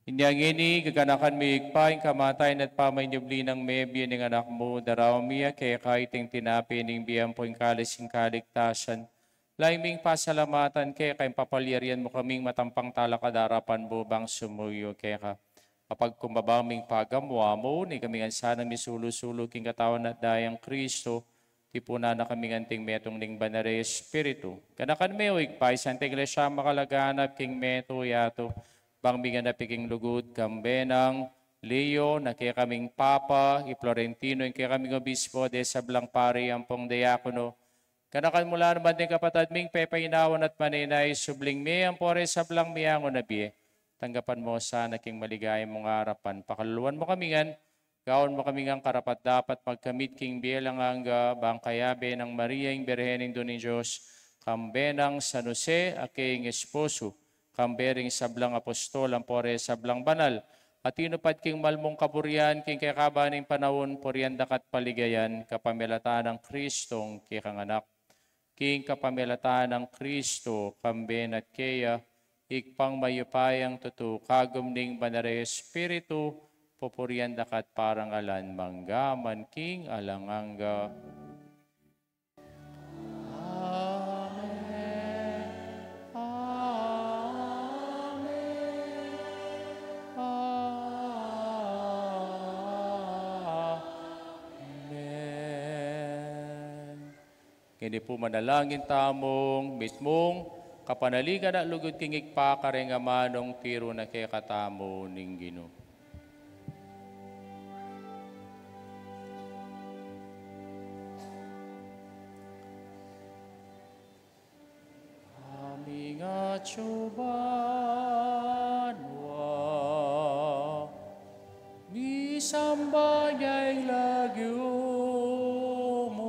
Inya ngeni, gaganakan mi Ibpa ing kamatayan at pamanyubli nang mebie ning Anak mu, daraun mi keka iting tinape ning bie ampo ing kalis ning kaligtasan, lalu ming pasalamatan keka ing papalyarian mu kaming matampang talakad king arapan mu bang sumuyu keka. Kapagkumbaba ming pagamu-amu, ikami ngan sanang misulu-sulu king katawan at dayang Kristo, tipunan na kami ngan king metung ning Banal a Espiritu. Ganakan me, o Ibpa, ing Santa Iglesia makalaganap king metung yatu, bang miganap king lugud, kambe nang Leo, na kekaming Papa, i Florentino, ing kekaming Obispo, de sablang pari ampong diakono. Ganakan mu la naman ding kapatad ming pepainawan at manenaya, subling mie ampo re sablang miangu na bie. Tanggapan mu sana king maligaya mung arapan. Pakaluluan mu kami ngan, gawan mu kami ngan karapat-dapat magkamit king bie alang angga, bang kayabe nang Maria ing Birhen Indu ning Dios, kambe nang San Jose a kayang esposo, kambe ring sablang apostol ampo re sablang banal a tinupad king mal mung kaburian king kekaban ning panaun, purian da ka at paligayan kapamilatan nang Kristong kekang Anak. King kapamilatan nang Kristo, kambe na at keya, Ibpang mayupayang tutu, kagum ning Banal a Espiritu, pupurian da ka at parangalan mangga man king alang angga. Amen. Amen. Amen. Ngeni pu manalangin tamung mitmung kapanaligan at lugud king Ibpa kareng amanung tiru na kekatamu ning Ginu. Aming atsu banua, misamban ya ing lagyu mu.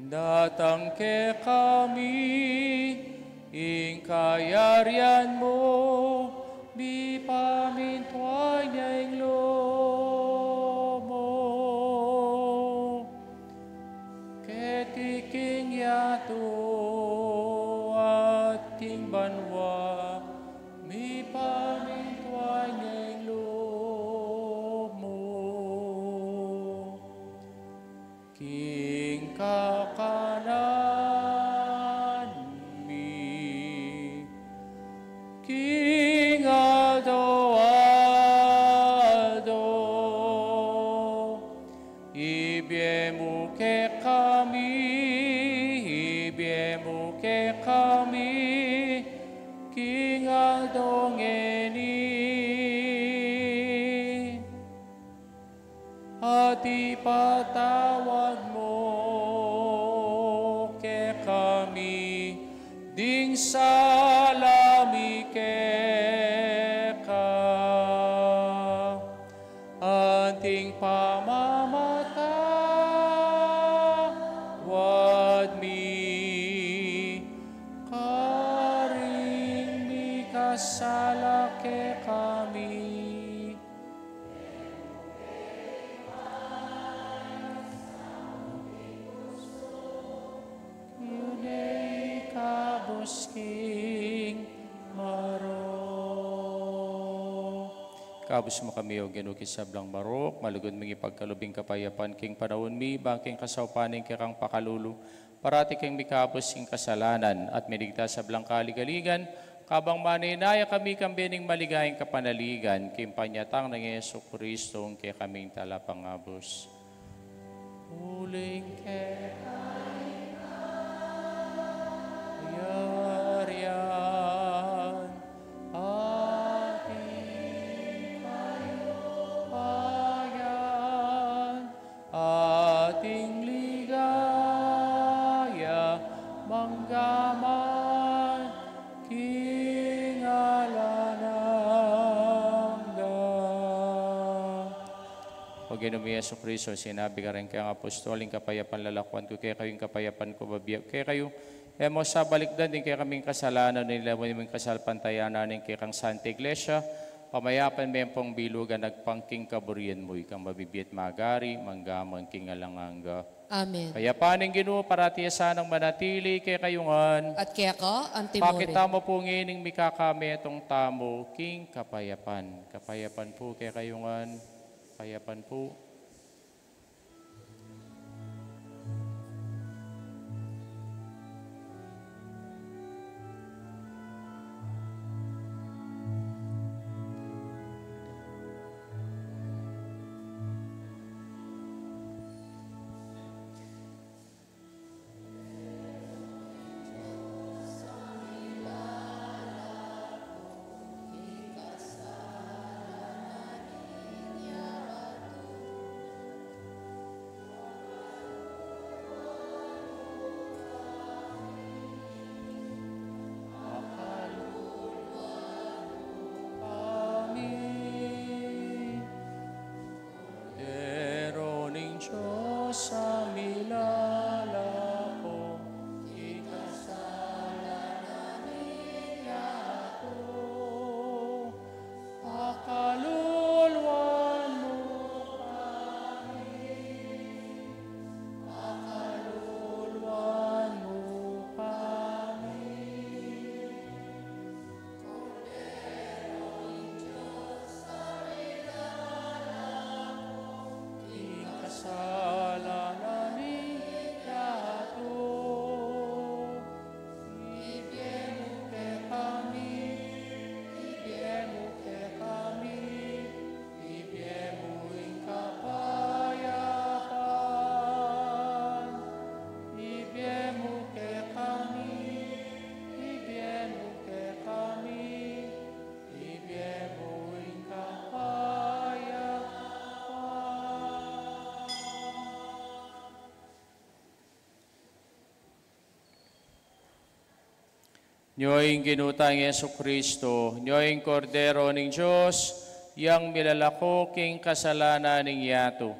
Datang kekami ing kayarian mu, mipamintuan ya ing lub mu. Keti king yatu at king banua, mipamintuan ya ing lub mu. King kakanan mi king aldo-aldo, ibie mu kekami, ibie mu kekami king aldo ngeni. At ipatawad mu kekami ding sala mi keka, ing pamamatawad mi, karing mikasala kekami. Nune ikabus king marok. Ikabus mu kami, O Ginu, king sablang marok, malugud mung ipagkalub ing kapayapan king panaun mi, bang king kasaupan ning kekang pakalulu, parati keng mikabus king kasalanan, at miligtas sablang kaligaligan, kabang manenaya kami kambe ning maligayang kapanaligan, king panyatang nang Jesucristo, ing kekaming Talapangabus. Uling keka ing kayarian, at ing kayupayan, at ing ligaya, mangga man king alang angga. O Ginu mi Jesucristo, sinabi karing kekang apostol, ing kapayapan lalakuan ku kekayu, ing kapayapan ku bibie ku kekayu. E mu sa balikdan ding kekaming kasalanan, nune lawan mu ing kasalpantayanan ning kekang Santa Iglesia, pamayapan me ampong bilugan agpang king kaburian mu, ikang mabibie at magari, mangga man king alang angga. Amen. Ing kapayapan ning Ginu, parati ya sanang manatili kekayu ngan. At keka antimurin. Pakit tamu pu ngening mikakametung tamu king kapayapan. Kapayapan pu kekayu ngan. Kapayapan pu. Kordero ning Dios a milalako king kasalanan ning yatu, pakaluluan mu kami, pakaluluan mu kami. Kordero ning Dios a milalako king kasalanan ning yatu, ibie mu kekami, ibie mu kekami, ibie mu ing kapayapan, ibie mu kekami, ibie mu kekami, ibie mu ing kapayapan. Nyo ing Ginu tang Jesucristo, nyo ing Kordero ning Dios, yang milalako king kasalanan ning yatu.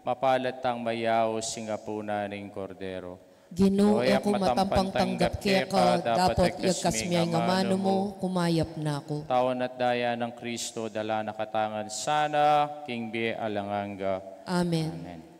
Mapalad tang mayaus king apunan ning Kordero. Ginu, e ku matampang tanggap keka, dapot yagkas me ing amanu mu, kumayap na ku. Tau at daya nang Kristo, dala na katamu ngan sana king bie alang angga. Amen. Amen.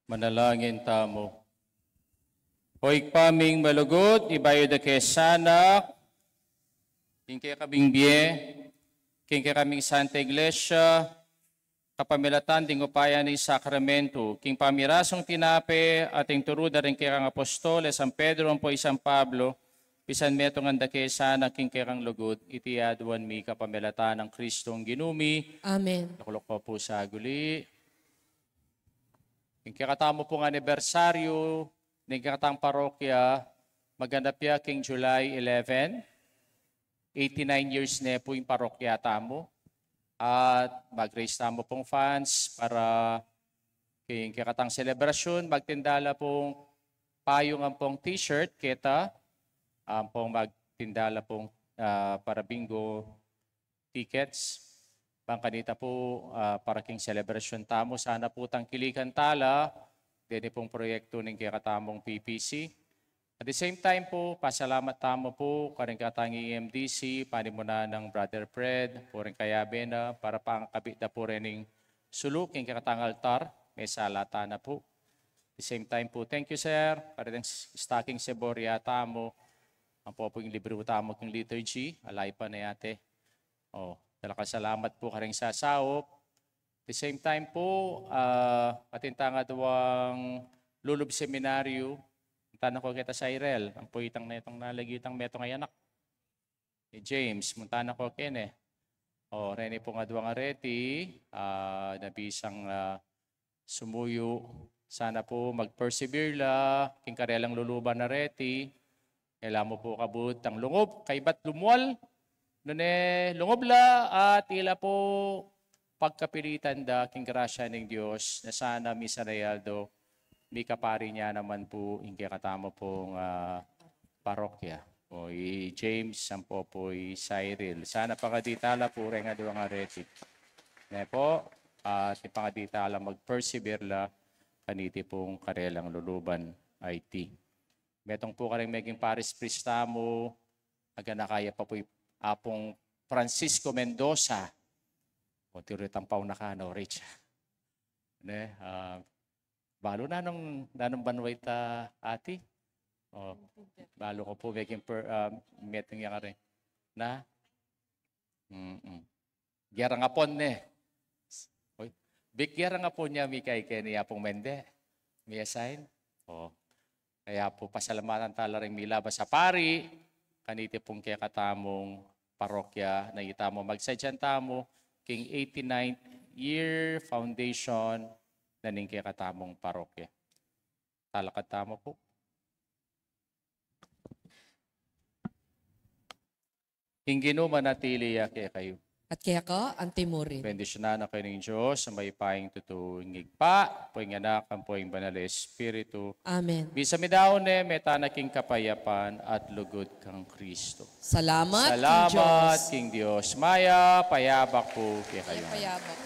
Manalangin tamu. O Ibpa ming malugud, ibayu da ke sana king kekaming bie, king kekaming Santa Iglesia, kapamilatan ding upaya ning sakramentu, king pamirasung tinape at ing turu da ring kekang apostol, i San Pedro ampo i San Pablo, pisan metungan da ke sana king kekang lugud, iti aduan mi kapamilatan nang Kristong Ginu mi. Amen. Lukluk ko pu saguli. Ing kekatamu pung anibersaryu ning kekatang parokya, maganap ya king July eleven. Eighty-nine years ne pu ing parokya tamu. At mag-raise tamu pung funds para king kekatang selebrasyun, magtinda la pung payung ampong t-shirt, keta, ampong magtinda la pung, ah, para bingo tickets. Bang kanita pu, ah, para king selebrasyun tamu, sana pu tangkilikan tala deni pung proyektu ning kekatamung P P C. At the same time pu, pasalamat tamu pu karing kekatang E M D C, panimunan nang Brother Fred, pu ring kayabe na, para pangkabit da pu rening sulu king kekatang altar, mesa la tana pu. The same time pu, thank you, sir, para deng s-, stocking seborya tamu. Ampo pu ing libru tamu king liturgy, alay pa ne ate. O, talagang salamat pu karing sasaup. The same time pu, ah, atin tang aduang lulub seminaryu, munta na ko keta Cyril, ampo itang netong nalagi itang metung a anak. Ni James, munta na ko kene. O, reni pung aduang areti, ah, na bisang, ah, sumuyu. Sana pu mag-persevere la king karelang luluban areti. E la mu pu kabud tang lungub, kaybat lumual. Nune lungub la at ila pu pagkapilitan da king grasya ning Dios na sana misan a aldo mikapari na naman pu ing kekatamu pung, ah, parokya. O i James, ampo pu i Cyril. Sana pangadi tala pu reng aduang areti. Ne pu, at ipangadi tala mag-persevere la kaniti pung karelang luluban a iti. Metung pu karing meging parish priest tamu, aganaka ya pa pu i Apung Francisco Mendoza. O, tiru tang pauna ka, no, Rich? Ne, ah, balu nanung, nanung banwa ita, ati? O, balu ko pu meging per-, ah, metung ya karin. Na? Mm-mm. Gerang Apon ne. Uy, bik Gerang Apon ya, mi keni Apung Mende. Mi assign. O. Kaya pu, pasalamatan tala ring milabas a pari kaniti pung kekatamung parokya, na itamu magsadyan tamu king eighty-ninth year foundation na ning kekatamung parokya. Talakad tamu pu. Ing Ginu manatili ya kekayu. At keka anti murin. Bendisyunan na kayu ning Dios a mayupayang tutu, ing Ibpa, ampo ing Anak, ampo ing Banal a Espiritu. Amen. Misa mi da ne, meta na king kapayapan at lugud kang Kristo. Salamat king Dios. Salamat king Dios. Mayap a abak pu kekayu. Mayap a abak.